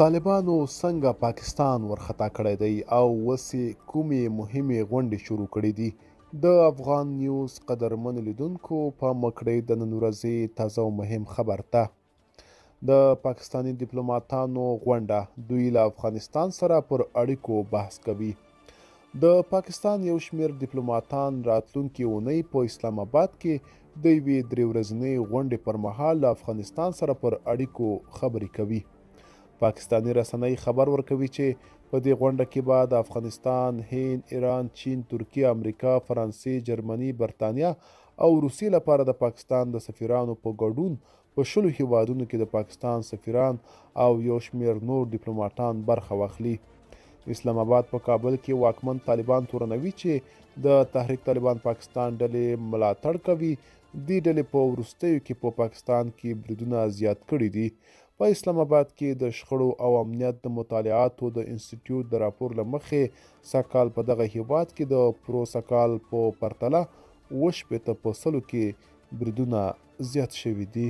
طالبانو څنګه پاکستان ورخطا کړی دی او اوس یې کومې مهمې غونډې شروع کړې دي؟ د افغان نیوز قدرمنو لیدونکو پام وکړئ د نن ورځې تازه او مهم خبر ته. د پاکستاني دیپلوماتانو غونډه، دوی له افغانستان سره پر اړیکو بحث کوي. د پاکستان یو شمېر دیپلوماتان راتلونکې اونۍ په اسلام اباد کې د یوې درې ورځنۍ غونډې پر مهال له افغانستان سره پر اړیکو خبرې کوي. پاکستاني رسنۍ خبر ورکوي چې په دې غونډه کې به د افغانستان، هند، ایران، چین، ترکیې، امریکا، فرانسې، جرمني، برتانیا او روسیې لپاره د پاکستان د سفیرانو په ګډون په شلو هېوادونو کې د پاکستان سفیران او یو شمېر نور دیپلوماټان برخه واخلي. اسلام اباد په کابل کې واکمن طالبان تورنوي چې د تحریک طالبان پاکستان ډلې ملاتړ کوي. دې ډلې په وروستیو کې په پاکستان کې بریدونه زیات کړي دي. په اسلام اباد کې د شخړو او امنیت د مطالعاتو د انسټیټیوټ د راپور له مخې سږکال په دغه هیواد کې د پروسږکال په پرتله 67 په سلو کې بریدونه زیات شوي دي.